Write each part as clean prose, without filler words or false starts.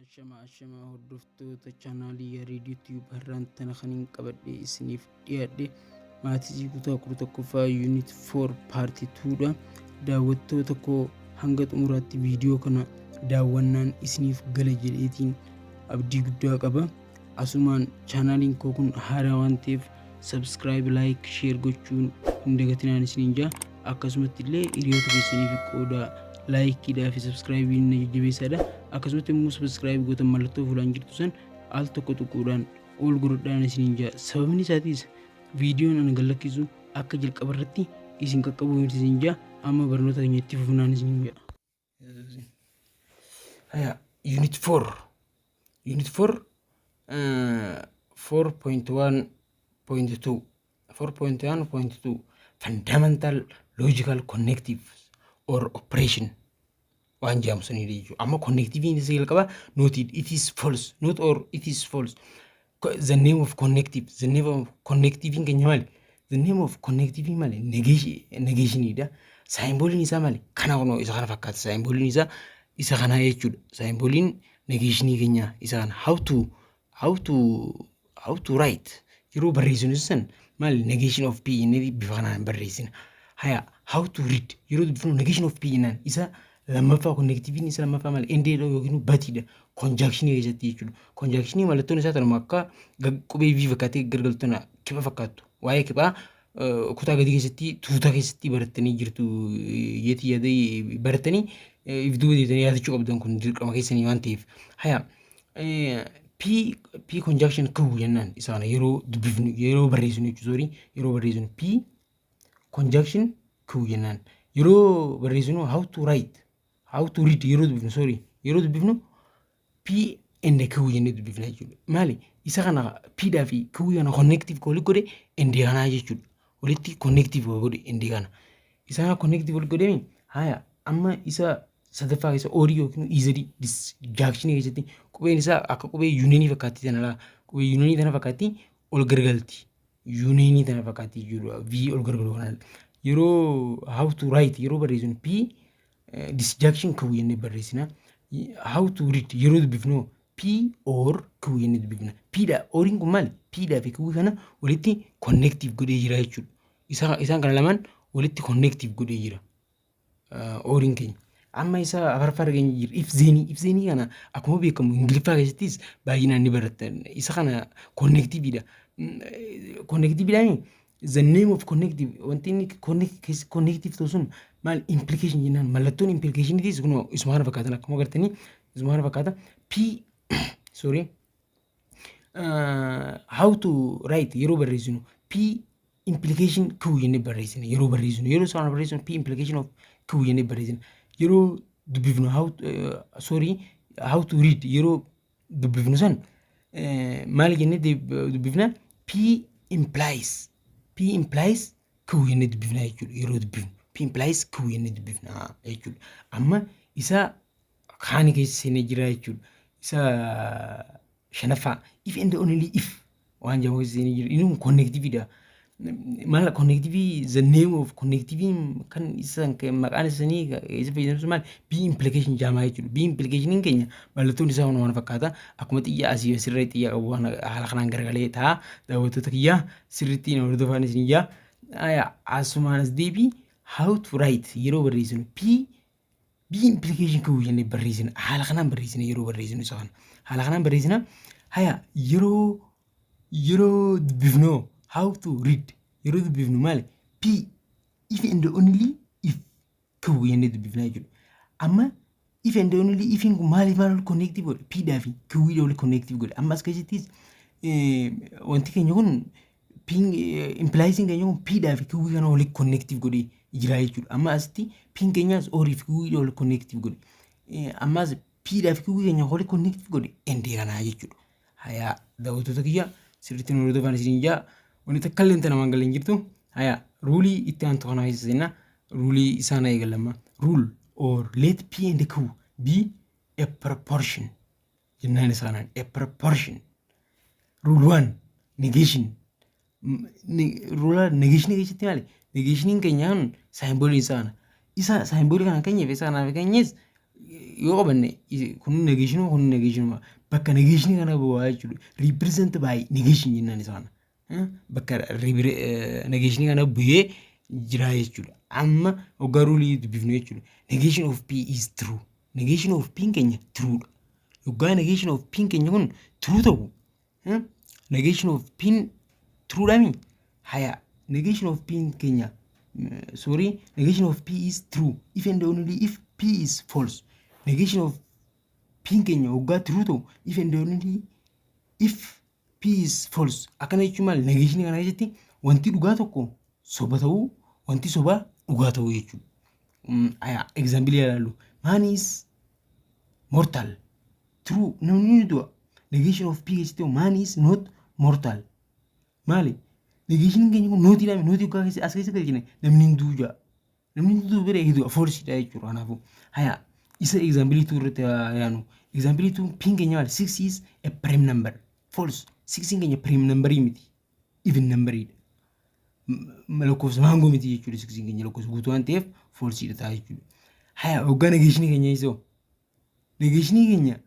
Ashama ashama, hordoftoota chaanaalii Yaareedii Tube. Har'aan tana kan hin qabadhe isiniif dhiyaadhe maths kutaa 11ffaa unit 4 part 2 dha. Daawwattoota koo, hanga xumuraatti viidiyoo kana daawwannaan isiniif gala jedheetiin abdii guddaa qaba. Asumaan chaanaaliin koo kun haaraa waan ta'eef subscribe, like, share gochuun hin dagatinaan isiniin jaa. Akkasumatti illee hiriyoota keessaniif qooda, likeiidhaa fi subscribeiin na jajjabeessaadha. Akkasumatti immoo subscribe gootan mallattoo fuulaan jirtu san al tokko tuquudhaan ol godhadhaan isiniin jaa. Sababni isaatiis viidiyoon ani gadlakkisu akka jalqaba irratti isin qaqqabu isin jaa. Amma barnoota keenya itti fufnaan isiniin jaa. Haya, unit 4, unit 4, 4.1.2, 4.1.2, fundamental logical connectives or operation waan jedhamu sanidha jechuudha. Amma connectiviin isa jalqaba not, it is false, not or it is false. The name of connective, the name of connectiviin keenya maali? The name of connective maali? Negationiidha. Symboliin isaa maali? Kana kunoo isa kana fakkaata. Symboliin isaa isa kana jechuudha. Symboliin negationii keenya isa kana. How to write, yeroo barreessinu san maali? Negation of p jennee bifa kanaan barreessina. Haya, how to read, yeroo dubbifnu negation of p jennaan isa lammaffaa, connectiviin isa lammaffaa maali? Andiidha yookiin butiidha. Conjunctionii keessatti jechuudha. Conjunctionii mallattoon isaa tanuma akka qubee V fakkaatee gargaltu tana, kipha fakkaattu. Waa'ee kiphaa kutaa gadii keessatti tuuta keessatti barattanii jirtu yeetii yaadee barattanii if duuba deebitanii yaadachuu qabdan, kun dirqama keessanii waan ta'eef. Haya, P conjunction Q jennaan isa kana yeroo dubbifnu, yeroo barreessinu jechuudha, sorry, yeroo barreessinu P conjunction Q jennaan yeroo barreessinu, how to write, how to read, yeroo dubbifnu, sorry, yeroo dubbifnu P and Q jennee dubbifna jechuudha. Maali? Isa kana P dhaa fi Q kana connective walitti godhe and kanaa jechuudha. Walitti connective godhe and kana. Isa kana connective walitti godhee. Haya, amma isa sadaffaa keessa orii yookiin eitherii disjunctionii keessatti qubeen isaa akka qubee unionii fakkaatti tana laa, qubee unionii tana fakkaatti ol gargalti. Unionii tana fakkaatti jechuudha. V ol gargalu kana. Yeroo how to write, yeroo barreessinu P disjunction Q jennee barreessina. How to read, yeroo dubbifnu P or Q jennee dubbifna. P dha, oriin kun maali? P dhaa fi Q kana walitti connective godhee jira jechuudha. Isaan kana lamaan walitti connective godhee jira. Oriin keenya. Amma isa afuraffaa arganii jira. If thenii, if thenii kana akkuma beekamu Ingiliffaa keessattis baay'inaan ni baratan. Isa kana connectiveiidha. Connectiveiidhaan the name of connective, wanti inni connective ta'u sun maal? Implication jennaan. Mallattoon implicationiitis kun isuma kana fakkaatan, akkuma agartanii isuma kana fakkaata. P, sorry, how to write, yeroo barreessinu P implication Q jennee barreessina. Yeroo barreessinu, yeroo isaan barreessinu P implication of Q jennee barreessina. Yeroo dubbifnu, how, sorry, how to read, yeroo dubbifnu san maal jennee dubbifna? P implies, P implies Q jennee dubbifna jechuudha. Yeroo dubbifnu P implies Q jennee dubbifna jechuudha. Amma isa kaani keessa seenee jira jechuudha. Isa shanaffaa, if and only if waan jedhamu keessa seenee jira. Inni kun connectiveiidha. Maal connectiveii? The name of connectiveii kan isa maqaan isaanii isa fayyadamsu maal? Bi-implication jaamaa jechuudha. Bi-implicationin keenya mallattoon isaa waan fakkaata. Akkuma xiyya asii asirra xiyya qabu waan haala kanaan garagalee ta'a. Daawwattoota kiyyaa, sirriitti na hordofaan isin ijaa. Asumaan as deebii, how to write, yeroo barreessinu P bi-implication Q jennee barreessina. Haala kanaan barreessina yeroo barreessinu isa kana. Haala kanaan barreessina. Haya, yeroo dubbifnu, how to read, yeroo dubbifnu maali? P if and only if Q jennee dubbifna jechuudha. Amma if and only ifiin kun maaliif maal connective godhe? P dhaa fi Q dha wali connective godhe. Amma as keessattis wanti keenya kun, impliesiin keenya kun P dhaa fi Q kana wali connective godhee jira jechuudha. Amma asitti P keenyaas orii fi Q dha wali connective godhe. Ammas P dhaa fi Q keenya wali connective godhe and kanaa jechuudha. Hayaa, daawwattoota kiyya, sirriitti nu hordofan isin ijaa, wanti takka illee namaan galee hin jirtu. Hayaa, ruleii itti aantu kana keessa seenna. Ruleii isaan eegalama. Rule or let P and Q be a proposition jennaan isaanaan a proposition. Rule one, negation. Rule negation keessatti maali? Negationiin keenya kun symbolii isaa kana. Isa symbolii kana keenyeef isa kanaaf keenyes Yoo qabanne, kun negation, kun negation, bakka negation kana bu'aa jechuudha. Represent by negation jennaan isa kana. Bakka negation kana bu'ee jira jechuudha. Amma hoggaa rule dubbifnu jechuudha. Negation of P is true. Negation of P keenya true dha. Hoggaa negation of P keenya kun true ta'u, negation of P true dhami. Haya, negation of P keenya, sorry, negation of P is true if and only if P is false. Negation of P keenya hoggaa true ta'u, if and only if P is false. Akkana jechuun maal? Negation kana keessatti wanti dhugaa tokko soba ta'uu, wanti sobaa dhugaa ta'uu jechuudha. Haya, example ilaallu. Man is mortal. True, namni ni du'a. Negation of P keessatti man is not mortal. Maali? Negation keenya kun not dha. Not hoggaa keessa as keessa galchine, namni hin du'u ja'a. Namni hin du'u bira hin du'a, false dha jechuudha. Kanaafuu haya, isa example 2 irratti yaanu. Example 2, P keenya maali? 6 is a prime number. False. 6 keenya prime number miti. Even number dha. Lakkoofsa maangoo miti jechuudha. 6 keenya lakkoofsa guutuu waan ta'eef false dha ta'a jechuudha. Haya, hoggaa negation keenya isoo. Negation keenya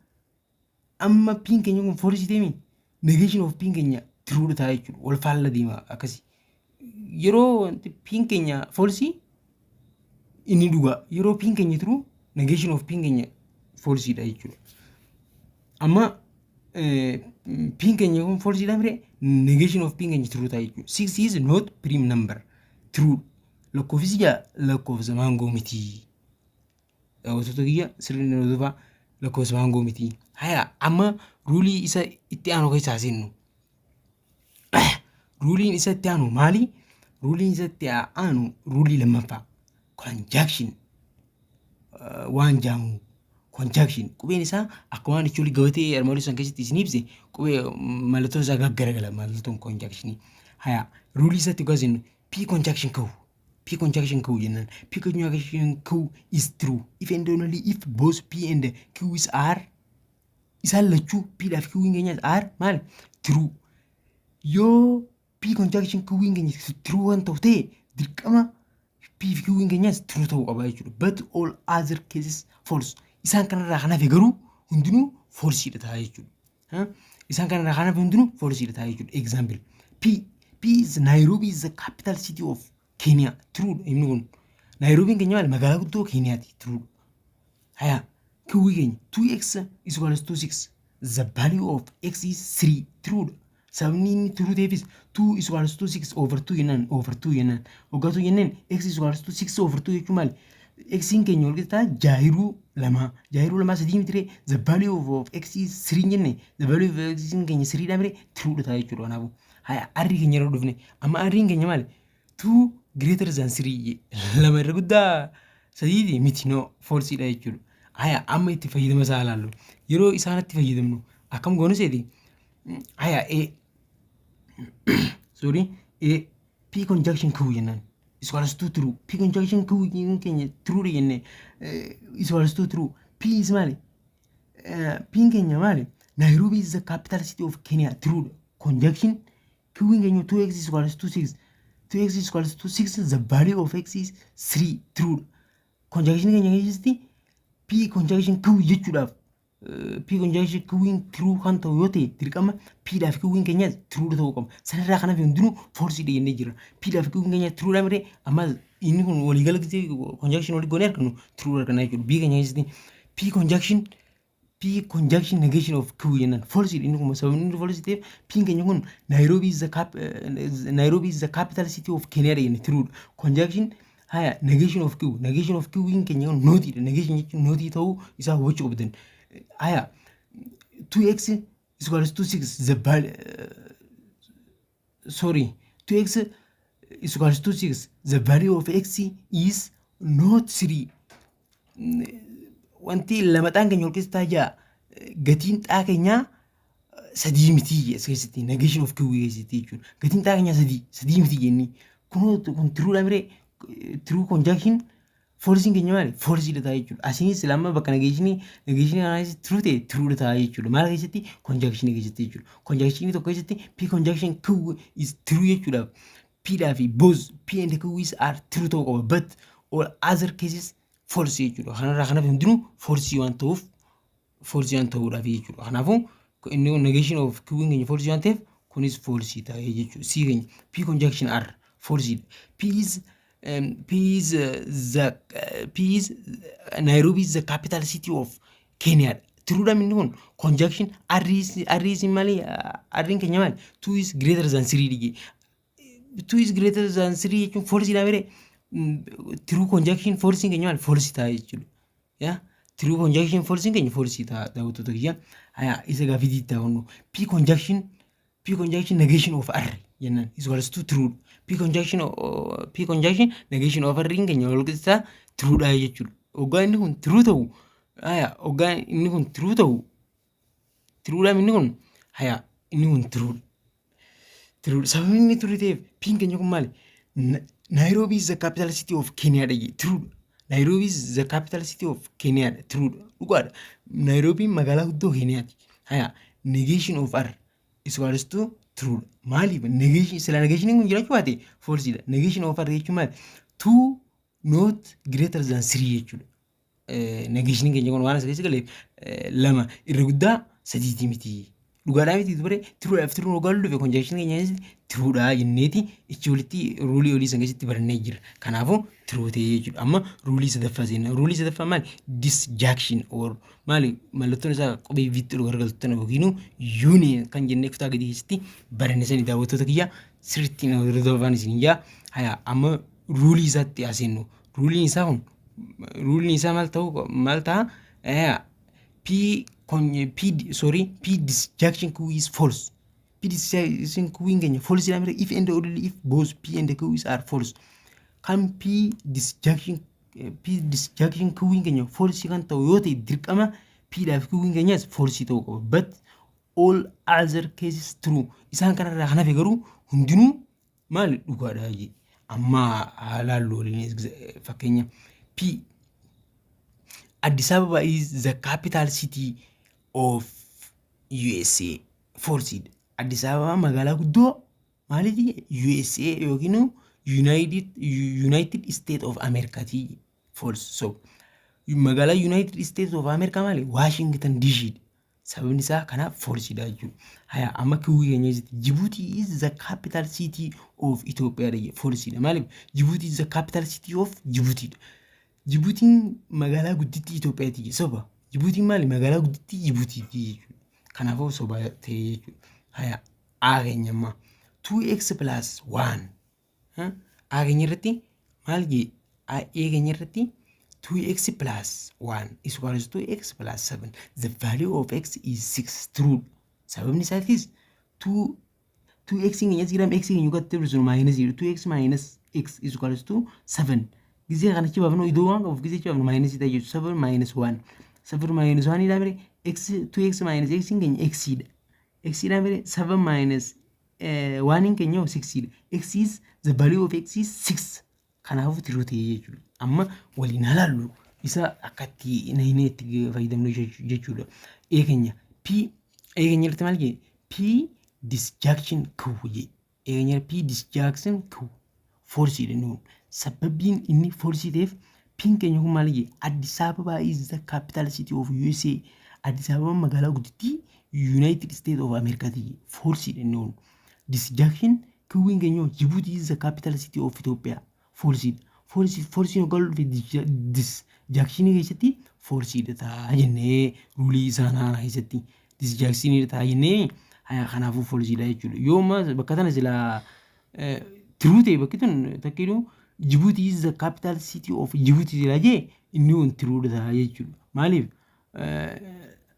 amma P keenya kun false ta'e, negation of P keenya true dha ta'a jechuudha. Wal faalla deema akkasi. Yeroo wanti P keenya false, inni dhugaa. Yeroo P keenya true, negation of P keenya false dha jechuudha. Amma P keenya kun false dha mire, negation of P keenya true ta'a jechuudha. Six is not prime number. True. Lakkoofsi 6 lakkoofsa maangoo miti. Daawwattoota kiyya, sirni hordofaa, lakkoofsa maangoo miti. Haya, amma rule isa itti aanu keessaa seennu. Ruleiin isa itti aanu maali? Ruleiin isa itti aanu rule lammaffaa. Conjunction waan jaamu, conjunction qubeen isaa akka waan itti gabatee armaan olii san keessatti isin ibse, qubee mallattoon isaa gaggaragala, mallattoon conjunctionii. Haya, rule isatti dhugaa seennu. P conjunction Q. P conjunction Q jennaan. P conjunction Q is true if and only if both P and Q is are, isaan lachuu P dhaaf Q keenya are maal? True. Yoo P conjunction Q keenya true waan ta'u ta'e, dirqama P fi Q keenyas true ta'uu qaba jechuudha. But all other cases false. Isaan kanarraa kan hafe garuu hundinuu false dha ta'a jechuudha. Isaan kanarraa kan hafe hundinuu false dha ta'a jechuudha. Example. P is Nairobi is the capital city of Kenya. True dha inni kun. Nairobiin keenya maali? Magaalaa guddoo Keeniyaati. True dha. Haya, Q keenya 2x is equals to 6. The value of x is 3. True dha. Sababni inni true ta'eefis 2 is equals to 6 over 2 jennaan, over 2 jennaan. Waggaa 2 jennaan, x is equals to 6 over 2 jechuun maali? X keenya wal qixa jaahiruu lamaa. Jaahiruu lamaa sadii miti ree? The value of x is 3 jenne, the value of x keenya 3 dha mire? True dha ta'a jechuudha kanaafuu. Haya, R keenya irra dhufne. Amma R keenya maali? 2 greater than 3, lama irra guddaa sadiiti miti? No, false dha jechuudha. Haya, amma itti fayyadama isaa ilaallu. Yeroo isaanatti fayyadamnu akkam goonu seeti? Haya, A, sorry, A, P conjunction Q jennaan. Is equals to true. P conjunction Q keenya true dha jenne, is equals to true. P is maali? P keenya maali? Nairobi is the capital city of Kenya. True dha. Conjunction Q keenya 2x is equals to 6. 2x is equals to 6, the value of x is 3. True dha. Conjunction keenya keessatti P conjunction Q jechuudhaaf, P conjunction Q'n true kan ta'u yoo ta'e, dirqama P dhaaf Q'n keenya true ta'uu qaba. Sanarraa kanaaf hundinuu false dha jennee jira. P dhaaf Q'n keenya true dha mire? Amma inni kun waliigala gisee conjunction walii goonee argannu true arganna jechuudha. B keenya keessatti P conjunction negation of Q jennaan false dha inni kun. Sababni inni false ta'eef, P keenya kun Nairobi is the capital city of Kenya dha jenne, true dha. Conjunction, haya, negation of Q, negation of Q keenya kun not dha. Negation jechuun not ta'uu isaa hubachuu qabdan. Haya, 2x is equals to 6, the value, sorry, 2x is equals to 6, the value of x is not 3. Wanti lama xaan keenya wal keessa ja'a, gatiin xaa keenyaa sadii miti as keessatti, negation of q keessatti jechuudha. Gatiin xaa keenyaa sadii miti jennee, kunoo kun true dha miree? True conjunction falseiin keenya maali? False dha ta'a jechuudha. Asinis lamma bakka negationii kanaanis true ta'e, true dha ta'a jechuudha. Maal keessatti? Conjunction keessatti jechuudha. Conjunction tokko keessatti p conjunction q is true jechuudha. P dhaa fi both p and q is are true ta'uu qaba. But all other cases False jechuudha. Kanarraa kanaaf hundinuu false waan ta'uuf, false waan ta'uudhaaf jechuudha. Kanaafuu inni kun negation of Q keenya false waan ta'eef, kunis false ta'ee jechuudha. C keenya, P conjunction R false. P is the P is Nairobi is the capital city of Kenya. True dha. Inni kun conjunction R is maali? R keenya maali? 2 is greater than 3 dhige. 2 is greater than 3 jechuun false dha mere. True conjunction false keenya maali? False ta'a jechuudha. Yaa, true conjunction false keenya false ta'a, daawwattoota kiyya. Haya, isa gaaffii itti ta'u P conjunction negation of R jennaan is equals to true. P conjunction negation of R keenya wal qixa true dha jechuudha. Hoggaa inni kun true ta'u, haya, hoggaa inni kun true ta'u, true dha inni kun. Haya, inni kun true dha. True, sababni inni true ta'eef P'n keenya kun maali? Nairobi is the capital city of Kenya dha. True dha. Nairobi is the capital city of Kenya dha. True dha. Dhugaadha. Nairobiin magaalaa guddoo Keniyaati. Haya, negation of R is equals to true dha. Maaliif? Negation sila negation kun jiraachuu baate false dha. Negation of R jechuun maali? Two not greater than three jechuudha. Negation keenya kun waan as keessa galeef, lama irra guddaa sadiiti miti. Dhugaadhaa miti ture? True dhaaf true hoggaa dhufe, conjunction keenya keessatti true dhaa jenneeti ichi walitti rule olii san keessatti barannee jira. Kanaafuu true ta'ee jechuudha. Amma rule sadaffaa seenna. Rule sadaffaa maali? Disjunction or maali? Mallattoon isaa qubee viitti gargaltu tana yookiin union kan jennee kutaa gadii keessatti baranne sani, daawwattoota kiyya, sirriitti hordofaan isin jaa. Haya, amma rule isaatti aseennu. Ruleiin isaa kun, ruleiin isaa maal ta'u, maal ta'a? P con P, sorry, P disjunction Q is false. P disjunction Q keenya false dha. If and only if both P and Q is are false. Kan P disjunction Q keenya false kan ta'u yoo ta'e, dirqama P dhaaf Q keenyas false ta'uu qaba. But all other cases true. Isaan kanarraa kan hafe garuu hundinuu maali? Dhugaadha jee. Amma haalaan waliin fakkeenya P, Addis Ababa is the capital city of USA. False. Addis Ababa magaalaa guddoo maaliiti? USA yookiin United States of America ti. False. So magaalaa United States of America maali? Washington DC. Sababni isaa kanaaf false dha jechuudha. Haya, amma Q keenya keessatti Djibouti is the capital city of Ethiopia dha. False dha. Maaliif? Djibouti is the capital city of Djibouti dha. Jibuutiin magaalaa guddittii Itoophiyaati. Soba. Jibuutiin maali? Magaalaa guddittii Jibuutiiti jechuudha. Kanaafuu soba ta'e jechuudha. Haya, A keenya ammaa 2x plus 1. A keenya irratti maal jee? A keenya irratti 2x plus 1 is equals to x plus 7. The value of x is 6. True. Sababni isaatis 2 2x keenya jiram, x keenya gatti hir'isnu minus 2x minus x is equals to 7. Gizee kana achi baafnu, iddoo waan qabuuf, gizee achi baafnu minus ta'a jechuudha. 7 minus 1. 7 minus 1 dha mire. X, 2x minus x keenya x dha. X dha mire. 7 minus 1 keenya 6 dha. X is the value of x is 6. Kanaafuu true ta'e jechuudha. Amma waliin halaallu isa akkatti nahinee itti fayyadamnu jechuudha. A keenya, P, A keenya irratti maal jee? P disjunction Q jee. A keenya P disjunction Q false dha nuun. Sababiin inni false ta'eef, P'n keenya kun maal jee? Addis Ababa is the capital city of USA. Addis Ababa magaalaa guddittii United States of America ti. False dha nuun. Disjunction Q'n keenya Djibouti is the capital city of Ethiopia. False dha. False, false yookaan dhufe disjunction keessatti false dha ta'a jennee, rule isaa naana keessatti disjunction ta'a jennee, kanaafuu false dha jechuudha. Yoo amma bakka tana silaa true ta'e, bakki tun takkiidhu Djibouti is the capital city of Djibouti silaa jee, inni kun true dha ta'a jechuudha. Maaliif?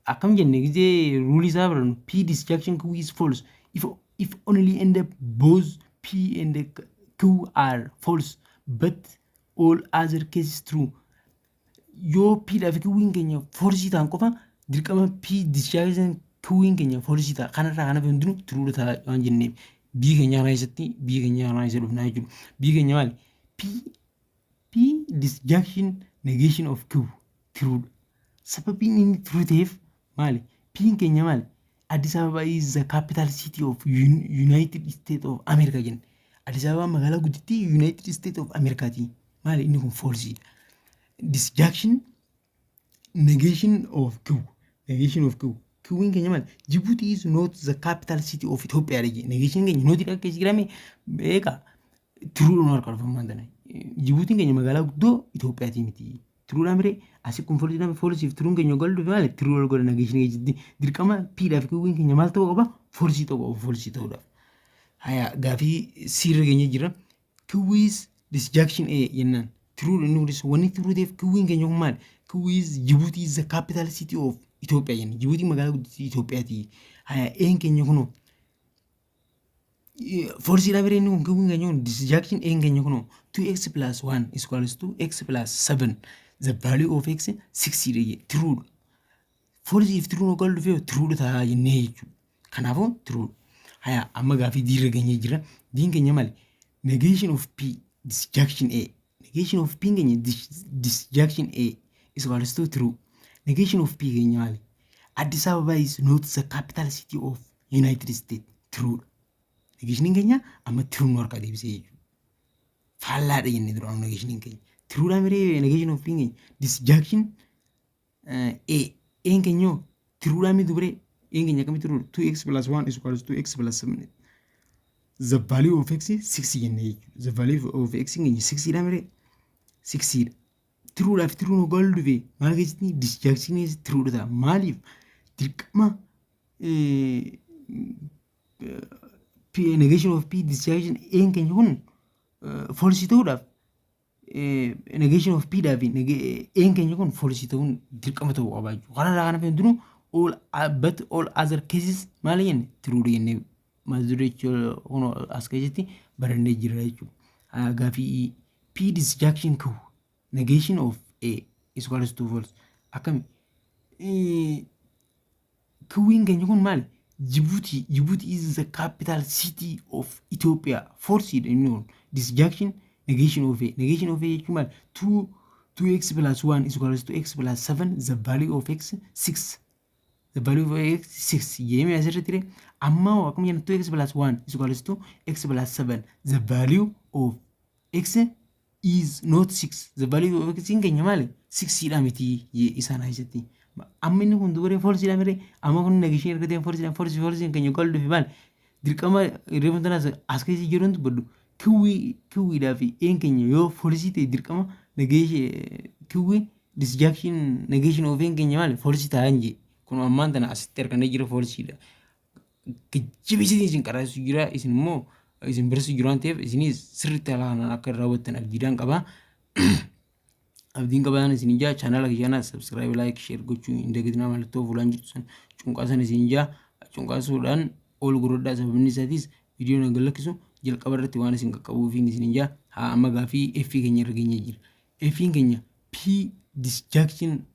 Akkam jenne gizee rule isaa barannu? P disjunction Q is false if only and both P and Q are false but all other cases true. Yoo P dhaa fi Q'n keenya false ta'an qofa, dirqama P disjunction Q'n keenya false ta'a. Kanarraa kanaaf hundinuu true ta'a waan jenneef. B keenya kana keessatti, B keenya kana keessa dhufnaa jechuudha. B keenya maali? P disjunction negation of Q true. Sababiin inni true ta'eef maali? P'n keenya maali? Addis Ababa is the capital city of United States of America jenne. Addis Ababa magaalaa guddittii United States of Americaati. Maali? Inni kun false dha. Disjunction negation of Q. Negation of Q. Q'n keenya maali? Djibouti is not the capital city of Ethiopia dha jee. Negation keenya not dha keessa jirame beeka. True nu harka dhufamaan tana. Djiboutiin keenya magaalaa guddoo Itoophiyaati miti. True dha miree asii kun false dha, false fi true'n keenya galu dhufe maali? True wal godha negation keessatti. Dirqama P dhaa fi Q'n keenya maal ta'uu qaba? False ta'uu qaba, false ta'uudhaaf. Haya, gaafii C irra keenya jira. Q is disjunction A jennaan. True inni kunis wanni true ta'eef Q'n keenya kun maali? Q is Djibouti is the capital city of Ethiopia jenna. Djiboutiin magaalaa guddittii Itoophiyaati. Haya, A'n keenya kunoo false dha biree. Inni kun Q'n keenya kun disjunction A'n keenya kunoo 2x plus 1 is equals to x plus 7, the value of x 6 dha jee, true dha. False if true nu galu dhufee true dha ta'a jennee jechuudha. Kanaafuu true. Haya, amma gaafii D irra geenyee jira. D'n keenya maali? Negation of P disjunction A. Negation of P keenya disjunction A is equals to true. Negation of P keenya maali? Addis Ababa is not the capital city of United States. True dha. Negationiin keenya amma true nu harkaa deebisee jechuudha. Faallaadha jennee duraan negationiin keenya. True dha miree negation of P keenya disjunction A. A'n keenya hoo true dha miti biree? A'n keenya akkamitti true? 2x plus 1 is equals to x plus 7. The value of x 6 jennee jechuudha. The value of x keenya 6 dha miree? 6 dha. True dhaaf true nu galu dhufe maal keessatti? Disjunction keessatti true dha ta'a. Maaliif? Dirqama P, negation of P disjunction A'n keenya kun false ta'uudhaaf negation of P dhaa fi A'n keenya kun false ta'uun dirqama ta'uu qaba jechuudha. Kanarraa kana fi hundinuu all but all other cases maal jenne? True jennee maal dure kun as keessatti barannee jira jechuudha. Gaafii P disjunction Q negation of A is equals to false. Akkami? Q'n keenya kun maali? Djibouti. Djibouti is the capital city of Ethiopia. False dha inni kun. Disjunction negation of A. Negation of A jechuun maali? 2 2x plus 1 is equals to x plus 7, the value of x 6. The value of x 6 jedhamee asirratti ture. Amma hoo akkuma jennu 2x plus 1 is equals to x plus 7, the value of x is not 6. The value of x keenya maali? 6 dha miti isaan keessatti. Amma inni kun dubaree false dha miree? Amma kun negation erga ta'e false dha. False false keenya galu dhufe maali? Dirqama reefu tanaas as keessa jiruun dubbadhu. Q'dhaa fi A'n keenya yoo false ta'e dirqama negation Q disjunction negation of A'n keenya maali? False ta'an jee. Kun ammaan tana asitti argannee jira, false dha. Jajjabeessitiin isin qaraasu jira, isin immoo isin barsiisu jiru waan ta'eef isinis sirriitti haala kanaan akka raawwattan abdiidhaan qaba. Abdiin qabaan isin ijaa chaanaala kiyyaanaa subscribe, like, share gochuu hin dagatinaa. Mallattoo fuulaan jirtu san cunqaasan isin ijaa cunqaasuudhaan ol godhadhaa, sababni isaatis viidiyoo na galakkisu jalqaba irratti waan isin qaqqabuufiin isin ijaa. Haa, amma gaafii F keenya irra geenyee jira. F keenya P disjunction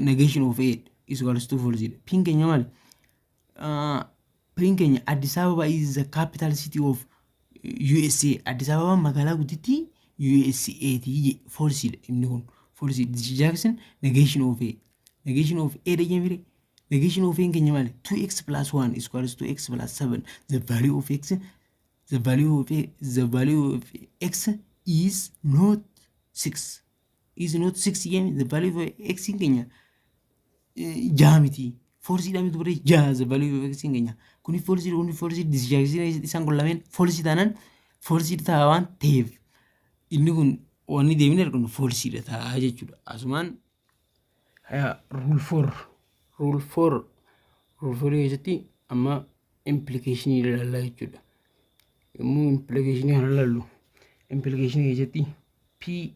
negation of A is equals to false dha. P keenya maali? P keenya Addis Ababa is the capital city of USA. Addis Ababa magaalaa guddittii USA ti je, false dha inni kun. False disjunction negation of A. Negation of A dha jemire. Negation of A keenya maali? 2x plus 1 is equals to x plus 7. The value of x the value of a, the value of x is not 6, is not 6 jemi. The value of x keenya jaha miti. False dha miti bare? Jaha the value of x keenya kuni false, kuni false. Disjunction isaan kun lameen false taanaan false ta'a waan ta'eef inni kun wanni deemine argannu false dha ta'a jechuudha. Asumaan haya, rule four, rule four, rule four keessatti amma implication ilaallaa jechuudha. Yommuu implication kana ilaallu, implication keessatti P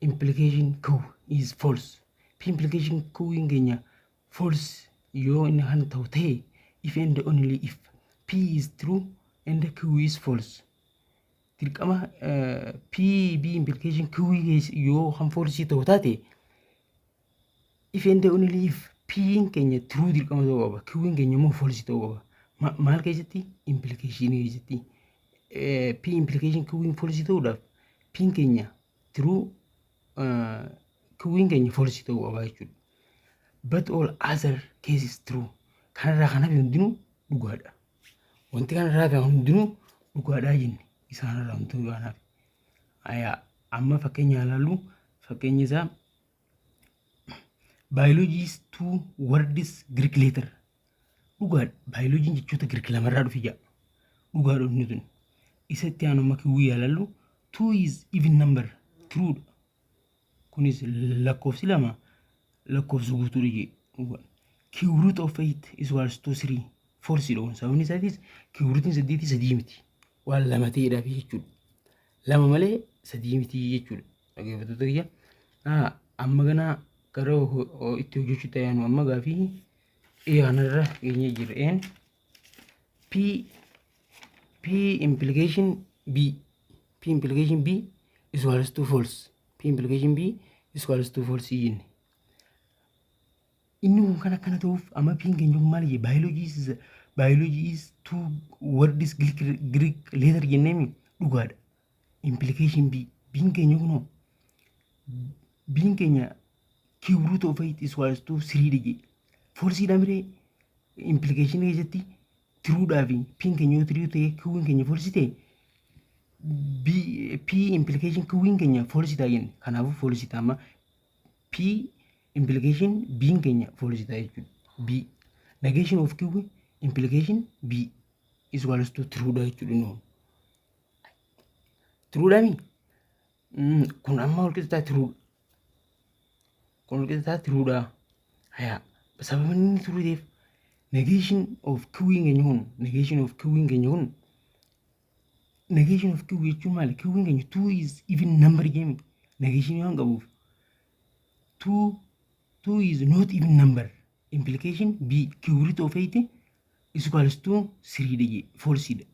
implication Q is false. P implication Q keenya false yoo inni kan ta'u ta'e if and only if P is true and Q is false. Dirqama P B implication Q yoo kan false ta'u taate if and only if P keenya true dirqama ta'uu qaba. Q keenya immoo false ta'uu qaba. Maal keessatti? Implication keessatti. P implication Q false ta'uudhaaf P keenya true, Q keenya false ta'uu qaba jechuudha. But all other cases true. Kanarraa kan hafe hundinuu dhugaadha. Wanti kanarraa hafe hundinuu dhugaadhaa jenne, isaanirraa hundinuu kan hafe. Ayaa, amma fakkeenya ilaallu. Fakkeenyi isaa biology is two words Greek letter. Dhugaadha. Baayoloojiin jechoota Greek lamarraa dhufe jedha. Dhugaadha inni tun. Isa itti aanu amma Q yaalallu, two is even number, true dha. Kunis lakkoofsi lama lakkoofsa guutuudha jee. Dhugaadha. Cube root of 8 is equals to 3, false dha. Sababni isaatis cube rootiin saddeetii sadii miti. Waan lama ta'eedhaaf jechuudha. Lama malee sadii miti jechuudha. Dhaggeeffattoota kiyya. Amma ganaa gara itti hojjechuutti ayyaanu amma gaafii A kanarra geenyee jirra. Een P implication B, P implication B is equals to false. P implication B is equals to false jenne. Inni kun kan akkana ta'uuf amma P'n keenya kun maal jee? Biology is two words Greek letter jenneemi, dhugaadha. Implication B, B'n keenya kunoo, B'n keenya cube root of 8 is equals to 3 dhige. False dha miree? Implication keessatti true dhaa fi P'n keenya yoo true ta'e, Q'n keenya false ta'e, B P implication Q'n keenya false ta'a jenne. Kanaafuu false ta'a. Amma P implication B'n keenya false ta'a jechuudha. B negation of Q implication B is equals to true dha jechuudha inni. True dha mi? Kun amma wal qixa true. Kun wal qixa true dha. Hayaa, sababni inni true ta'eef negation of Q'n keenya kun, negation of Q jechuun maali? Q'n keenya two is even number jeemi. Negation waan qabuuf two is not even number. Implication B, cube root of 8 is equals to 3 dha, false dha.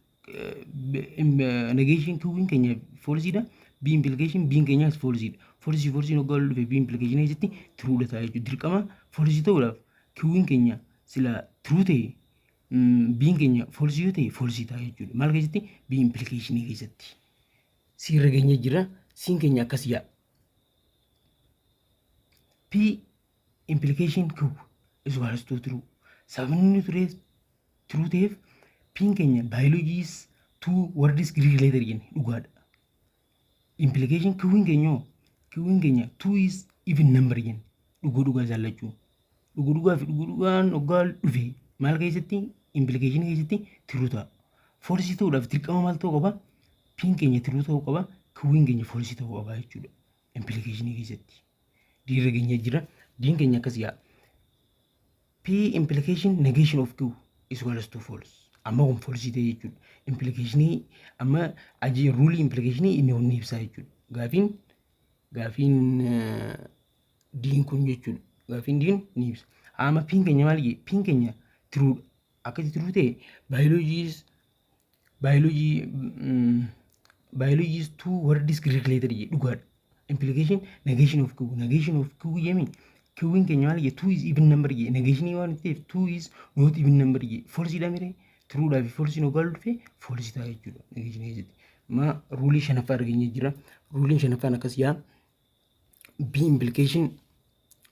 Negation Q'n keenya false dha. B implication B keenyas false dha. False false hoggaa wal dhufe B implication keessatti true dha ta'a jechuudha. Dirqama false ta'uudhaaf Q'n keenya sila true ta'e, B'n keenya false yoo ta'e, false ta'a jechuudha. Maal keessatti? B implication keessatti. C irra geenyee jira. C'n keenya akkas yaa. P implication Q is equals to true. Sababni inni ture true ta'eef P'n keenya biology is two words Greek letter jenne, dhugaadha. Implication Q'n keenya hoo? Q'n keenya two is even number jenne, dhuguu dhugaa jaallachuu. Dhuguu dhugaa fi dhuguu dhugaan hoggaa dhufe maal keessatti? Implication keessatti true ta'a. False ta'uudhaaf dirqama maal ta'uu qaba? P'n keenya true ta'uu qaba. Q'n keenya false ta'uu qaba jechuudha. Implication keessatti. D irra geenyee jira. D'n keenya akkas yaa. P implication negation of Q is equals to false. Amma kun false ta'e jechuudha. Implicationii amma ajii rule implicationii inni wanni ibsaa jechuudha. Gaafiin D'n kun jechuudha. Gaafiin D'n ni ibsa. Amma P'n keenya maal jee? P'n keenya true dha. Akkatti true ta'e biology is two words Greek letter jee, dhugaadha. Implication negation of Q, negation of Q jemi. Q'n keenya maal jee? Two is even number jee. Negationii waan ta'eef two is not even number jee. False dha miree? True dhaa fi false hoggaa dhufe false ta'a jechuudha. Negation keessatti. Ma rule shanaffaa argeenyee jira. Ruleiin shanaffaan akkas yaa. B implication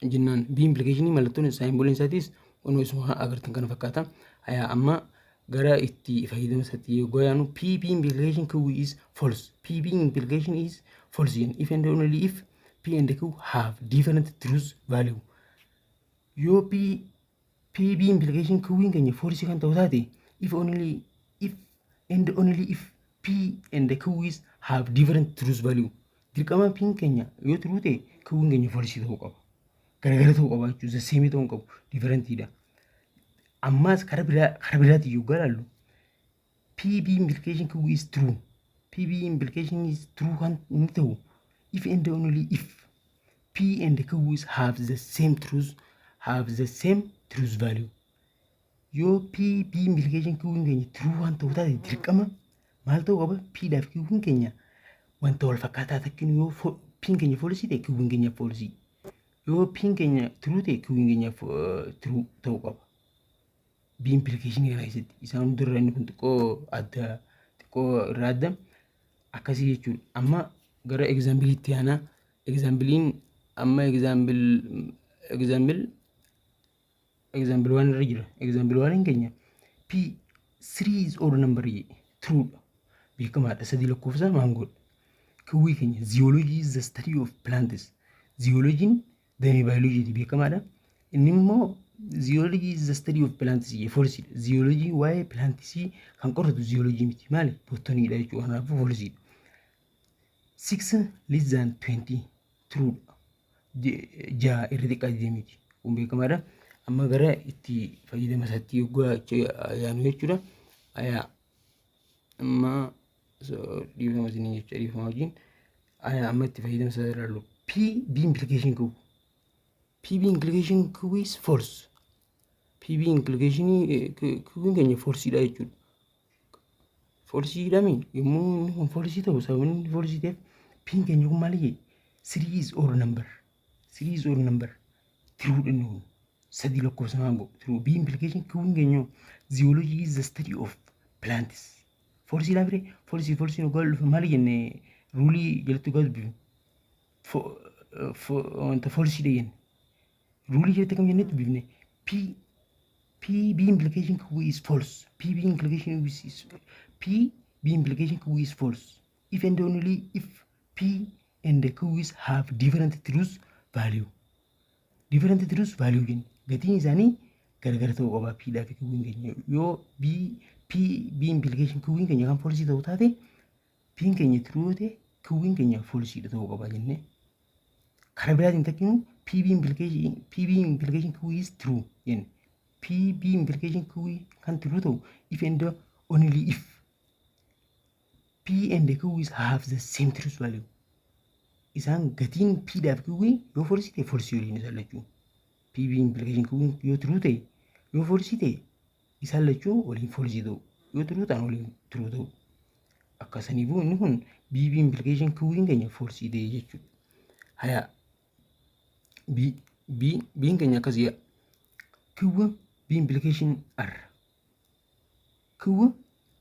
jennaan, B implicationii mallattoon symboliin isaatis kunoo isuma agartan kana fakkaata. Hayaa, amma gara itti fayyadama isaatti yoo yaanu, P P implication Q is false. P P implication is false jenna. If and only if P and Q have different truth value. Yoo P P implication Q keenya false kan ta'u taate, if and only if P and Q is have different truth value. Dirqama P keenya yoo true ta'e, Q keenya false ta'uu qaba. Garagara ta'uu qaba jechuudha. The same ta'uu hin qabu. Differentidha. Ammaas karaa biraatiin yoo ilaallu, P P implication Q is true. P P implication is true kan inni ta'u if and only if P and Q is have the same truth value. Yoo P P implication Q keenya true waan ta'u taate, dirqama maal ta'uu qaba? P dhaaf Q keenya wanta wal fakkaataa takkiin, yoo P keenya false ta'e, Q keenya false. Yoo P keenya true ta'e, Q keenya true ta'uu qaba. B implication kana keessatti isaan hundarra inni kun xiqqoo adda, xiqqoo irraa adda akkasii jechuudha. Amma gara exampleiitti aanaa. Exampleiin amma example waan irra jira. Example waan keenya P three is odd number jedhe, true dha. Beekamaadha, sadii lakkoofsa maangoodha. Q keenya zoology is the study of plants. Zoologiin damee baayoloojiiti, beekamaadha. Inni immoo zoology is the study of plants jee, falseiidha. Zoology waa'ee plantsii kan qoratu zoology miti. Maali? Botanydha jechuudha. Kanaafuu falseiidha. 6 less than 20 truedha. 6 irra xiqqaa 20ti. Kun beekamaadha. Amma gara itti fayyadama isaatti yoggaa yaanu jechuudha. Ayaa, amma dhiifama isinii jecha, dhiifama wajjin. Ayaa, amma itti fayyadama isaa ilaallu. P B implication Q. P B implication Q is false. P B implication Q keenya falseiidha jechuudha. Falseiidha mi? Yommuu inni kun false ta'u, sababni inni false ta'eef P keenya kun maali jee? Three is odd number. Three is odd number. True inni kun. 3 lakkoofsa maan godhu. True. B implication Q keenya, zoology is the study of plants. Falseiidha firee. False falseiin dhugaa dhufe maali jenne? Ruleii jalatti dhugaa dubbifne. Wanta falseiidha jenne. Ruleii jalatti kam jennee dubbifne? P P B implication Q is false. P B implication is P B implication Q is false if and only if P and Q is have different truth value. Different truth value jenne, gatiin isaanii gargar ta'uu qaba P dhaa fi Q keenya. Yoo B P B implication Q keenya kan false ta'u taate, P keenya true yoo ta'e, Q keenya false ta'uu qaba jenne. Karaa biraatiin takkinu P B implication Q is true jenne. P B implication Q kan true ta'u if and only if P and Q is have the same truth value. Isaan gatiin P dhaaf Q yoo false ta'e, false waliin isaan lachuu. P B implication Q yoo true ta'e, yoo false ta'e, isaan lachuu waliin false ta'u. Yoo true ta'an waliin true ta'u. Akkasaniifuu inni kun B B implication Q keenya false ta'e jechuudha. Haya, B B B'n keenya akkasii. Q B implication R. Q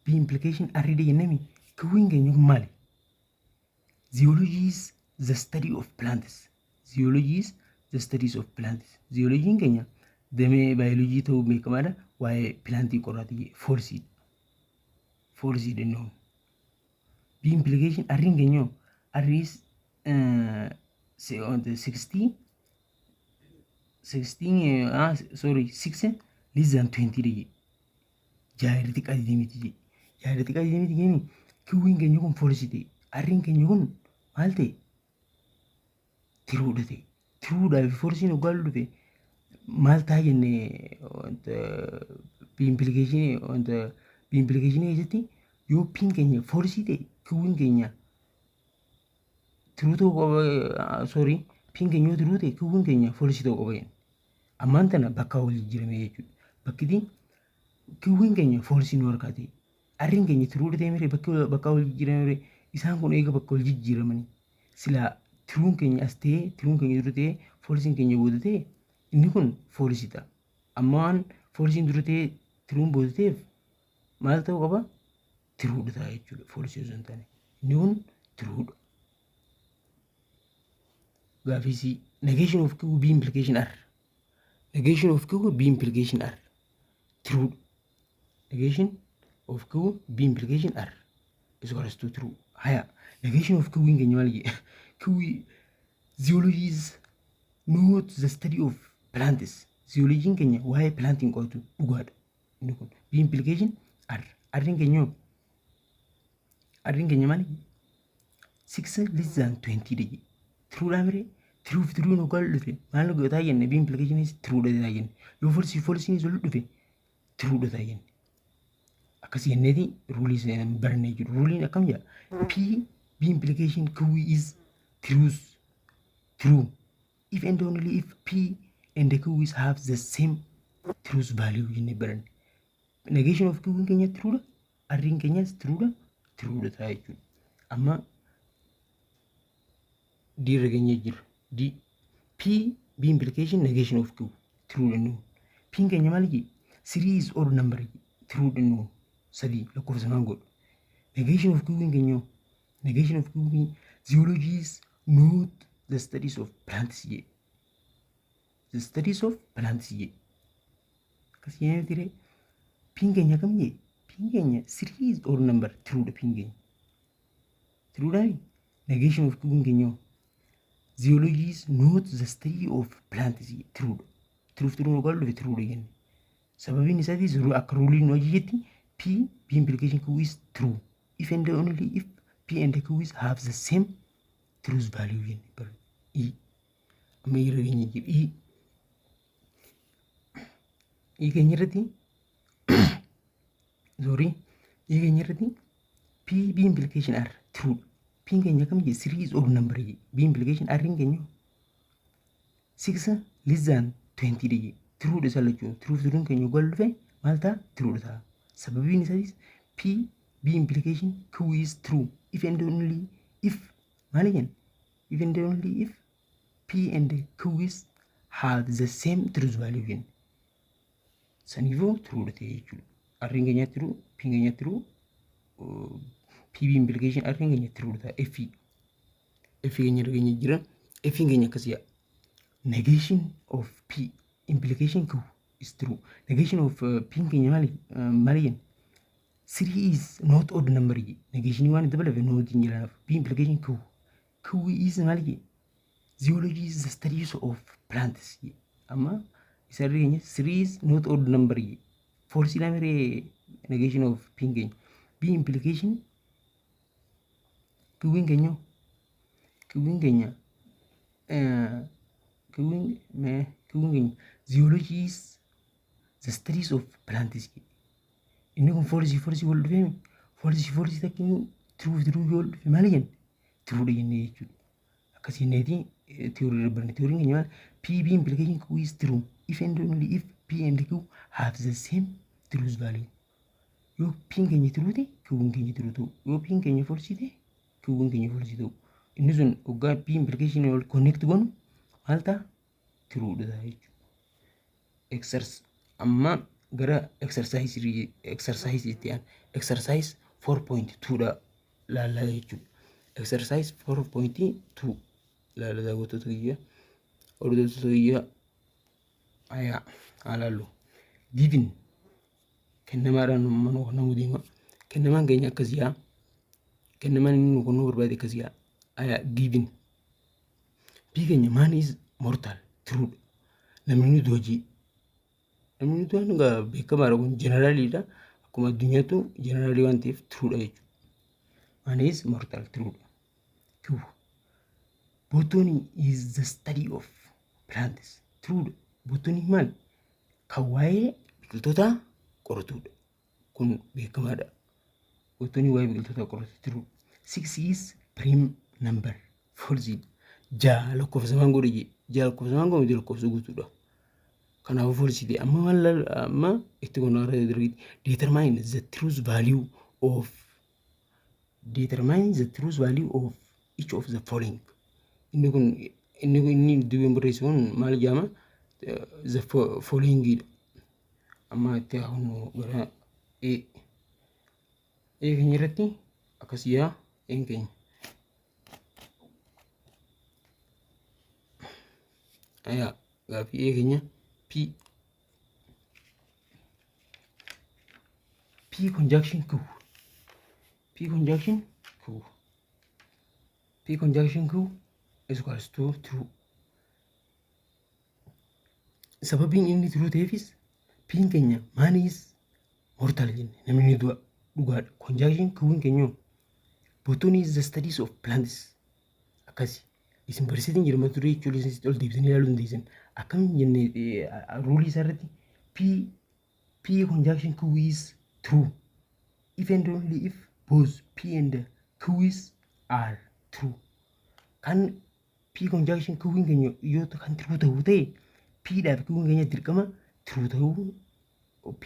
B implication R jennemi. Q'n keenya kun maali? Zoology is the study of plants. Zoology is the studies of plants. Zoologiin keenya damee baayoloojii ta'uu beekamaadha. Waa'ee plantii qoraati, falseiidha. Falseiidha inni kun. B implication R'n keenya, R is 60 60, sorry, 6 less than 20 dha jedhe. 6 irra xiqqaa 20ti jedhe. 6 irra xiqqaa 20ti jenni. Q'n keenya kun false ta'e. R'n keenya kun maal ta'e? Truedha ta'e. Truedhaa fi falseiin hoggaa dhufe maal ta'a jenne? Wanta B implication, wanta B implication keessatti yoo P'n keenya false ta'e, Q'n keenya true ta'uu qaba. Sorry, P'n keenya yoo true ta'e, Q'n keenya false ta'uu qaba jenne. Ammaan tana bakka wal jijjiirame jechuudha. Bakkiti Q'n keenya false nu harkaa ta'e. R'n keenya truedha ta'e miree? Bakka wal jijjiirame miree? Isaan kun eega bakka wal jijjiiramanii, silaa trueun keenya as ta'ee, trueun keenya dura ta'ee, falseiin keenya booda ta'e, inni kun false ta'a. Amma waan falseiin dura ta'ee, trueun booda ta'eef maal ta'uu qaba? Truedha ta'a jechuudha. False osoo hin taane. Inni kun truedha. Gaaffiisii negation of Q B implication R. Negation of Q B implication R. Truedha. Negation of Q B implication R is equals to true. Haya, negation of Q keenya maal jedhe? Q, zoology is not the study of plants. Zoologiin keenya waa'ee plantiin qo'atu, dhugaadha. Inni kun B implication R. R'n keenya hoo? R'n keenya maali? 6 less than 20 dha jedhe. Truedhaa miree? True fi trueun hoggaa dhufe maal godhataa jenne? B implication is truedha ta'a jenne. Yoo false falseiin ol dhufe, truedha ta'a jenne. Akkasii jenneeti ruleii seenan barnee jiru. Ruleiin akkam jedha? P B implication Q is truth true if and only if P and Q is have the same truth value jennee baranne. Negation of Q keenya truedha. R'n keenyas truedha. Truedha ta'a jechuudha. Amma D irra geenyee jira. D, P B implication negation of Q truedha inni kun. P keenya maal jedhe? Three is odd number jedhe. Truedha inni kun. 3 lakkoofsa maal godhu? Negation of Q keenya, negation of Q keenya, zoology is not the studies of plants jedhe. The studies of plants jedhe. Akkas jennee ture. P'n keenya kam jedhe? P'n keenya three is odd number, truedha P'n keenya. Truedhaa? Negation of Q keenya, Zoology is not the study of plants, true dha. True fi true hoggaa dhufe true dha jenne. Sababiin isaatis akka ruleiin nu ajajetti P B implication Q is true if and only if P and Q is have the same truth value jenne bara. E amma irra keenya jiru E E keenya irratti, sorry, E keenya irratti P B implication R true. P keenya kam jedhe? 3 is odd number jedhe. B implication R keenya 6 less than 20 jedhe. True dha isa lachuu. True fi true keenya hoggaa dhufe maal ta'a? True dha ta'a. Sababiin isaatis P B implication Q is true if and only if, maali jenna, if and only if P and Q is have the same truth value jenna. Saniifuu true dha ta'e jechuudha. R keenya true, P keenya true, P B implication R keenya true dha ta'a. F F keenya irra keenya jira. F keenya akkasii yaa. Negation of P implication Q is true. Negation of P keenya maali maali jenna? 3 is not odd number jedhe. Negation waan itti dabalafe not hin jedhanaaf. B implication Q. Q is maali jedhe? Zoology is the studies of plants jedhe. Amma isa irra keenya 3 is not odd number jedhe. False lamiree negation of P keenya. B implication Q keenya zoology is the studies of plants jedhe. Inni kun false false wal dhufee, false false takkiin true true yoo wal dhufe maali jenne? True dha jennee jechuudha. Akkasii jenneeti theory darbanne. Theoryn keenya maal? P B implication Q is true if and only if P and Q have the same truth value. Yoo P keenya true ta'e, Q keenya true ta'u. Yoo P keenya false ta'e, Q keenya false ta'u. Inni sun hoggaa P implication wal connect goonu maal ta'a? True dha jechuudha. Exercise, amma gara exercise itti aan exercise 4.2 dha laallaa jechuudha. Exercise 4.2 laalla, daawwattoota kiyya, hordoftoota kiyya, ayaa haa laallu. Given, kennamaadhaan manuu kennamuu deema. Kennamaan keenya akkas yaa. Kennamaan inni nu kennuu barbaade akkas yaa. Ayaa, given. P keenya man is mortal, true. Namni nuti hojii. Namni nuti waan egaa beekamaadha, kun generaliidha. Akkuma addunyaattu generalii waan ta'eef true dha jechuudha. Man is mortal, true dha. Q. Botany is the study of plants. True dha. Botany maal? Kan waa'ee biqiltootaa qoratudha. Kun beekamaadha. Botany waa'ee biqiltootaa qoratu, true. Six is prime number. False. 6 lakkoofsa maan godhe jee. 6 lakkoofsa maan godhe, lakkoofsa guutuudha. Kanaafuu false ta'e. Amma maal, amma itti kun irra darbiiti. Determine the truth value of each of the following. Inni kun inni dubbiin barreessu kun maal jedhama? The following dha. Amma itti hafuun gara A. A keenya irratti akkas yaa A keenya. Ayaa, gaaffii A keenya P conjunction Q, P conjunction Q, P conjunction Q is equals to true. Sababiin inni true ta'eefis P keenya man is mortal jenne, namni ni du'a, dhugaadha. Conjunction Q keenya botany is the studies of plants, akkasi isin barsiisin jira mata duree jechuun isin ol deebisanii ilaaluu dandeessan. Akkam jenne ruleii isaa irratti? P P conjunction Q is true if and only if both P and Q is are true. Kan P conjunction Q keenya yoo kan true ta'uu ta'e, P dhaaf Q keenya dirqama true ta'uu, P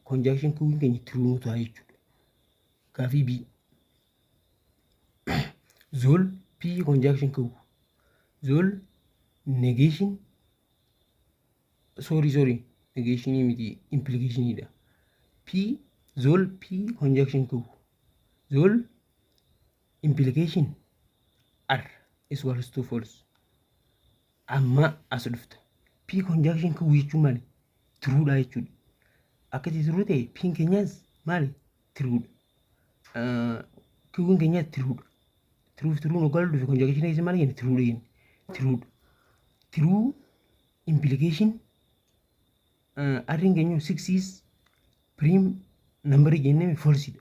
conjunction Q keenya true nu ta'a jechuudha. Gaafii B. Zol P conjunction Q. Zol negation, sorry, sorry, negation miti, implication dha. P zol P conjunction Q. Zol implication R is equals to false. Amma as dhufta. P conjunction Q jechuun maali? True dha jechuudha. Akkati true ta'e, P keenyas maali? True dha. Q keenyas true dha. True fi true nu galu dhufe conjunction keessa maali jenne? True dha jenne. Truedha. True implication R'n keenya six is prime number jennee falsedha.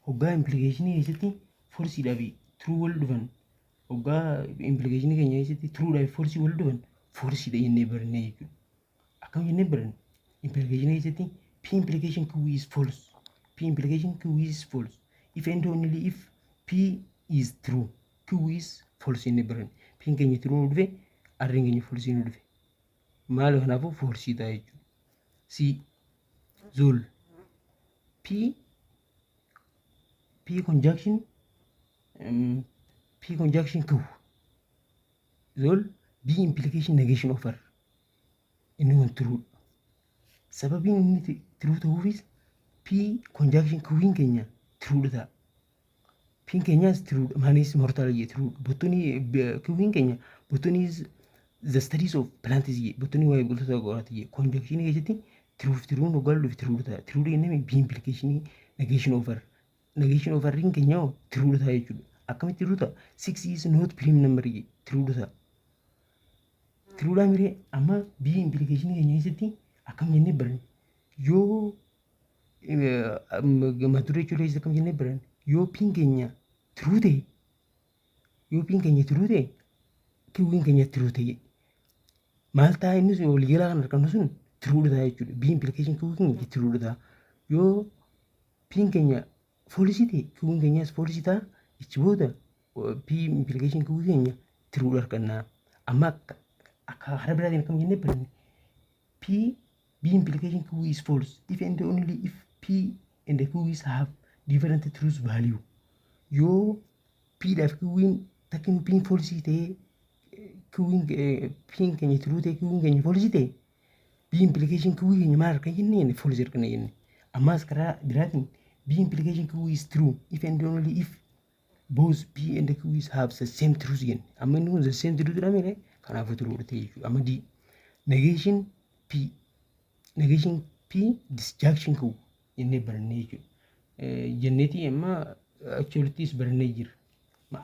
Hoggaa implicationii keessatti falsedhaa fi true wal dhufan, hoggaa implicationii keenya keessatti truedhaa fi false wal dhufan, falsedha jennee barannee jechuudha. Akkam jennee baranne? Implicationii keessatti P implication Q is false. P implication Q is false if and only if P is true, Q is false jennee baranne. P keenya true nu dhufe, R keenya false nu dhufe. Maal kanaafuu false ta'a jechuudha. C zol P conjunction Q zol B implication negation of R, inni kun true. Sababiin inni true ta'uufis P conjunction Q'n keenya true ta'a. P keenyas true, man is mortal jee true. Botany Q'n keenya botany is the studies of plants jee, botany waa'ee biqiltoota qorata jee. Conjunction keessatti true fi true'n hoggaa dhufe true ta'a. True jennee B implication negation of R. Negation of R keenya hoo true ta'a jechuudha. Akkamitti true ta'a? Six is not prime number jee, true ta'a. Truedhaa miree? Amma B implication keenya keessatti akkam jennee baranne? Yoo mata duree jechuudha keessatti akkam jennee baranne? Yoo P'n keenya true ta'e, yoo P'n keenya true ta'e, Q'n keenya true ta'e, maal ta'a? Inni sun waliigalaa kan argannu sun true ta'a jechuudha. B implication Q keenya true ta'a. Yoo P'n keenya false ta'e, Q'n keenyas false ta'a. Ichi booda P implication Q keenya true arganna. Amma akka karaa biraatiin akkam jennee baranne? P B implication Q is false if and only if P and Q is have different truth value. Yoo P dhaaf Q'n takki P'n false ta'ee, Q'n P'n keenya true ta'e, Q'n keenya false ta'e, B implication Q keenya maal argan jennee? False arganna jenne. Ammas karaa biraatiin B implication Q is true if and only if both P and Q is have the same truth jenne. Amma inni kun the same truth jedhame, kanaafuu true ta'e jechuudha. Amma D negation P, negation P disjunction Q jennee barannee jechuudha. Jenneetii amma achi olittis barannee jira.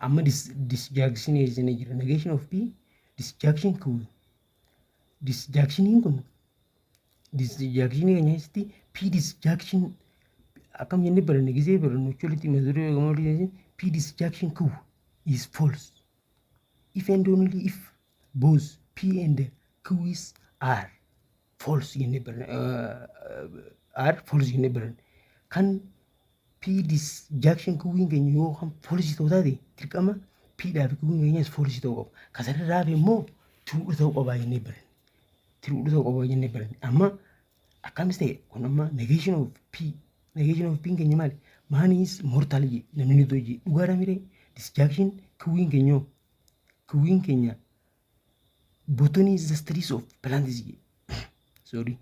Amma disjunction jennee jira. Negation of P disjunction Q. Disjunctioniin kun, disjunctionii keenya keessatti P disjunction akkam jennee baranne? Gisee barannu achi olitti mata duree gama olii P disjunction Q is false if and only if both P and Q is are false jennee baranne, are false jennee baranne. Kan P disjunction Q'n keenya yoo kan false ta'uu taate, dirqama P dhaa fi Q'n keenyas false ta'uu qaba. Kasarraa hafe immoo true ta'uu qaba jennee baranne. True ta'uu qaba jennee baranne. Amma akkamis ta'e kun? Amma negation of P, negation of P keenya maali? Man is mortal jee, namni ni du'a jee, dhugaadha miree? Disjunction Q'n keenya, Q'n keenya botany is the studies of plants jee, sorry,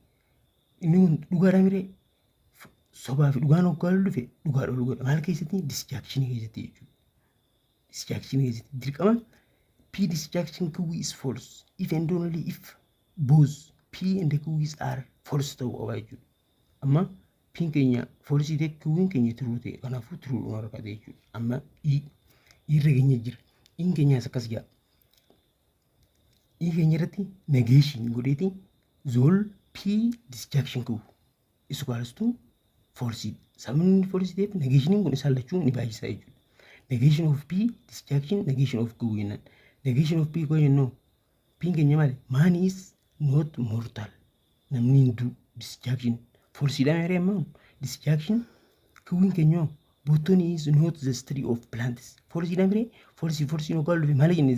inni kun dhugaadha miree? Sobaa fi dhugaan hoggaa dhufe dhugaadha ol godha. Maal keessatti? Disjunction keessatti jechuudha. Disjunction keessatti dirqama P disjunction Q is false if and only if both P and Q is are false ta'uu qaba jechuudha. Amma P keenya false ta'e, Q keenya true ta'e, kanaafuu true dhuma argate jechuudha. Amma E irra keenya jira. E keenyas akkas jedha. E keenya irratti negation godheeti zol P disjunction Q is equals to false. Sababni inni false ta'eef negationiin kun isaan lachuu ni baay'isa jechuudha. Negation of P disjunction negation of Q jennaan. Negation of P koo jennu, P keenya maali? Man is not mortal. Namni hin du'u. Disjunction falsedha meeree? Amma disjunction Q'n keenya botany is not the study of plants. Falsedha meeree? False false hoggaa dhufe maali jenne?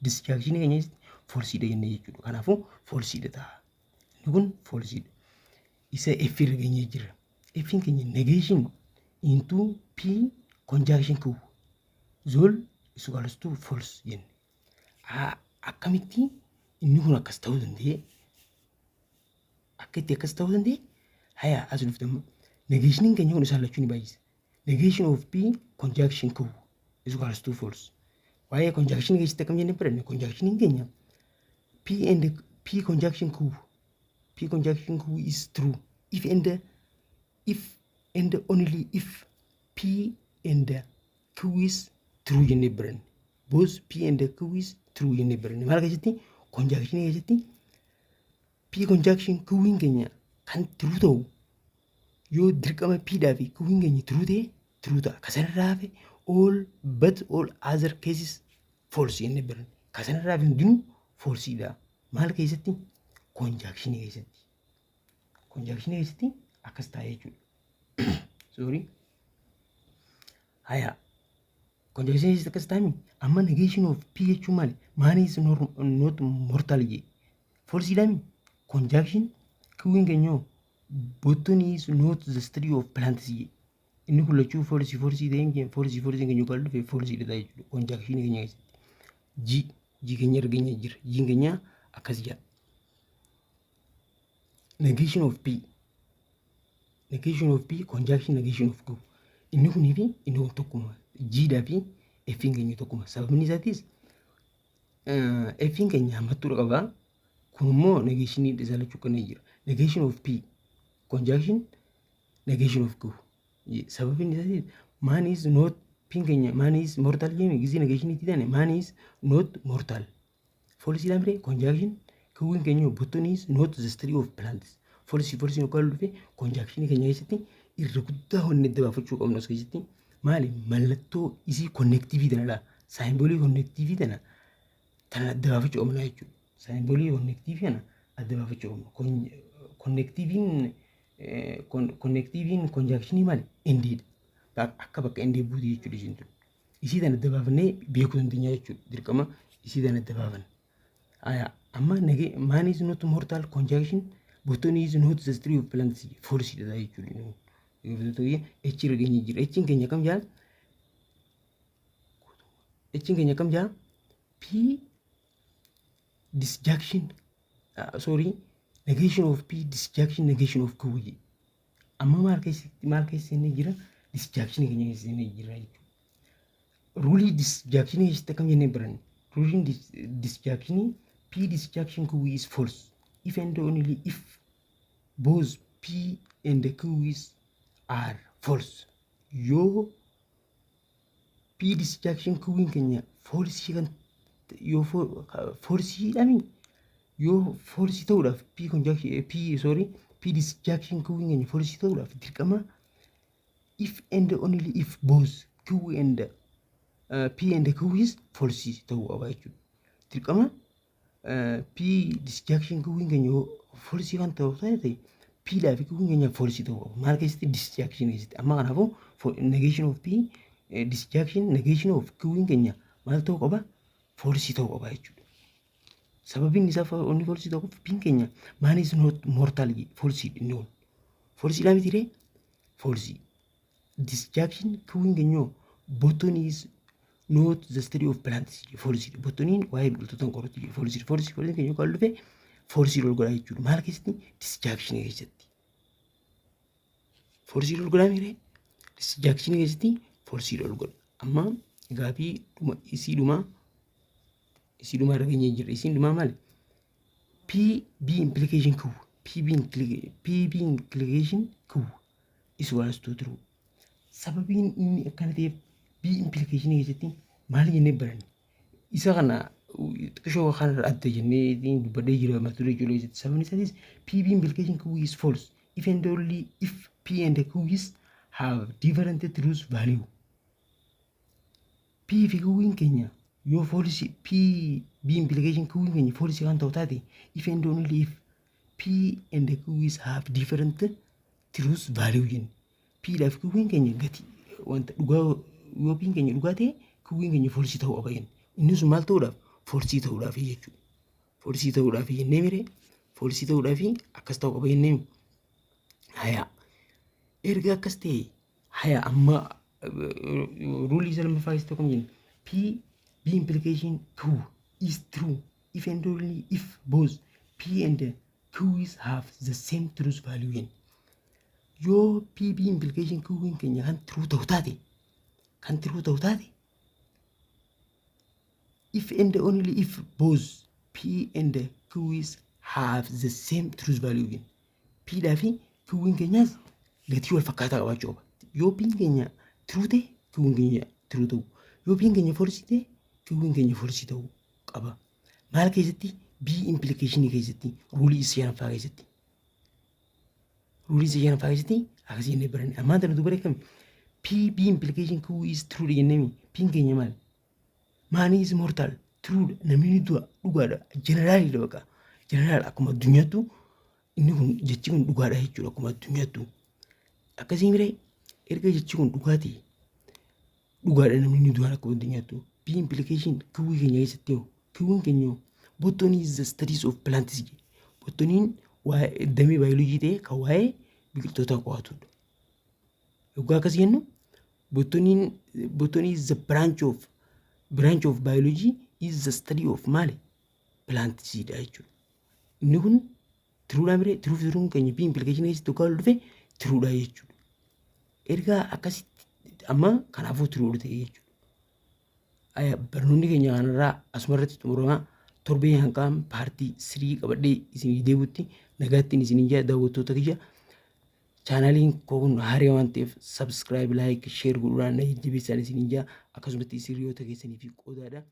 Disjunction keenya falsedha jenne jechuudha. Kanaafuu falsedha ta'a. Inni kun falsedha. Isa F irra geenyee jira. F keenya negation into P conjunction Q zol is equals to false jenne. Akkamitti inni kun akkas ta'uu danda'e? Akka itti akkas ta'uu danda'e haya as dhufte. Amma negationiin keenya kun isaan lachuu ni baay'isa. Negation of P conjunction Q is equals to false. Waa'ee conjunction keessatti akkam jennee baranne? Conjunctioniin keenya P and P conjunction Q, P conjunction Q is true if and only if P and Q is true jennee baranne. Both P and Q is True jennee baranne. Maal keessatti? Conjunction keessatti P conjunction Q'n keenya kan true ta'u yoo dirqama P dhaa fi Q'n keenya true ta'e true ta'a. Kasanirraa hafe all but all other cases false jennee baranne. Kasanirraa hafe hundinuu false dha. Maal keessatti? Conjunction keessatti. Conjunction keessatti akkas ta'a jechuudha. Sorry. Haya. Conjunction keessatti akkas ta'ami. Amma negation of P jechuun maali? Man is not mortal jee. False dhaami. Conjunction Q'n keenya botany is not the study of plants jee. Inni kun lachuu false false ta'een keenya false false keenya kan dhufe false dha jechuudha. Conjunction keenya keessatti. G G keenya arganya jira. G keenya akkas jedha. Negation of P. Negation of P conjunction negation of Q. Inni kunii fi inni kun tokkuma. G dhaa fi F keenya tokkuma. Sababni isaatis F keenya hammattuudha qaba. Kun immoo negation isaa lachuu kan jira. Negation of P conjunction negation of Q. Sababni isaatis man is not P keenya man is mortal jemi gisee negation itti taane man is not mortal. False dha conjunction Q'n keenya botany is not the study of plants. False false yookaan dhufe conjunction keenya keessatti irra guddaa wanni adda baafachuu qabnu as keessatti maali? Mallattoo isii connective tanadha. Symbolii connective tana adda baafachuu qabna jechuudha. Symbolii connective kana adda baafachuu qabna. Connectiviin conjunctionii maali? Andiidha. Akka bakka andii buuti jechuudha isiin tun. Isii tana adda baafannee beekuu dandeenya jechuudha. Dirqama isii tana adda baafanna. Amma man is not mortal conjunction botany is not the study of plants false dha jechuudha. H irra geenye jira. H keenya kam jaa? H keenya kam jaa? P disjunction, sorry, negation of P disjunction negation of Q. Amma maal keessa inni jira? Disjunction keenya keessa inni jira jechuudha. Rulii disjunction keessatti akkam jennee baranne? Ruliin disjunction, P disjunction Q is false if and only if both P and Q is are false. Yoo P disjunction Q keenya false kan yoo false dhami, yoo false ta'uudhaaf P conjunction P, sorry, P disjunction Q keenya false ta'uudhaaf dirqama if and only if both Q and P and Q is false ta'uu qaba jechuudha. Dirqama P disjunction Q keenya false kan ta'u ta'e P dhaa fi Q keenya false ta'uu qaba. Maal keessatti? Disjunction keessatti. Amma kanaafuu negation of P disjunction negation of Q keenya maal ta'uu qaba? False ta'uu qaba jechuudha. Sababiin isaa inni false ta'uuf P keenya man is not mortal false inni kun. False dhaa miti ree? False. Disjunction Q keenya botany is not the study of plants false. Botanyn waa'ee biqiltoota qoratu false. False false keenya kan dhufe false ol godhaa jechuudha. Maal keessatti? Disjunction keessatti. False ol godhaa miree? Disjunction keessatti false ol godha. Amma gaafii dhuma isii dhumaa irra geenyee jirra. Isiin dhumaa maali? P B implication Q. P B implication Q is equals to true. Sababiin inni akkana ta'eef B implication keessatti maal jennee baranne? Isa kana xiqqishoo kanarra adda jennee dubbadhee jira mata duree ijoollee keessatti. Sababni isaatis P B implication Q is false if and only if P and Q is have different truth value. P fi Q'n keenya yoo false, P B implication Q'n keenya false kan ta'u taate if and only if P and Q is have different truth value jenne. P dhaaf Q'n keenya gati wanta dhugaa yoo P'n keenya dhugaa ta'e Q'n keenya false ta'uu qaba jenne. Inni sun maal ta'uudhaaf? False ta'uudhaaf jechuudha. False ta'uudhaaf jennee mire, false ta'uudhaaf akkas ta'uu qaba jennee. Haya, erga akkas ta'e, haya, amma rulii isa lammaffaa keessatti akkam jenna? P B implication Q is true if and only if both P and Q is have the same truth value jenna. Yoo P B implication Q keenya kan true ta'u taate if and only if both P and Q is have the same truth value jenna. P dhaa fi Q'n keenyas gatii wal fakkaataa qabaachuu qaba. Yoo P'n keenya true ta'e Q'n keenya true ta'u. Yoo P'n keenya false ta'e Q'n keenya false ta'uu qaba. qaba. Maal keessatti? Bi-implication keessatti, rule isa shanaffaa keessatti. Rule isa shanaffaa keessatti akkasii jennee baranne. Ammaan tana dubara kami? P bi-implication Q is true jennee. P keenya maal? Man is mortal, true. Namni ni du'a, dhugaadha. Generalidha baqa. General, akkuma addunyaattu inni kun, jechi kun dhugaadha jechuudha, akkuma addunyaattu. Akkasii miree? Erga jechi kun dhugaa ta'e, dhugaadha, namni ni du'a akkuma addunyaattu. Bi-implication Q keenya keessatti hoo? Q'n keenya hoo? Botany is the studies of plants jedhe. Botanyn waa'ee damee baayoloojii ta'e kan waa'ee biqiltoota qo'atudha. Yoggaa akkas jennu, botany is the branch of biology is the study of maali? Plantsidha jechuudha. Inni kun truedhaa miree? True fi truen keenya bi-implication keessatti yoggaa ol dhufe truedha jechuudha. Erga akkasitti amma kanaafuu truedha ta'e jechuudha. Barnoonni keenya kanarraa asuma irratti xumuramaa. Torbee hanqaan part 3 qabadhee isinii deebutti nagaattiin isinii jaa. Daawwattoota kiyya, channeliin koo kun haaraa waan ta'eef subscribe, like, share godhuudhaan na jajjabeessaan isinii jaa. Akkasumatti hiriyoota keessanii fi qoodaadha.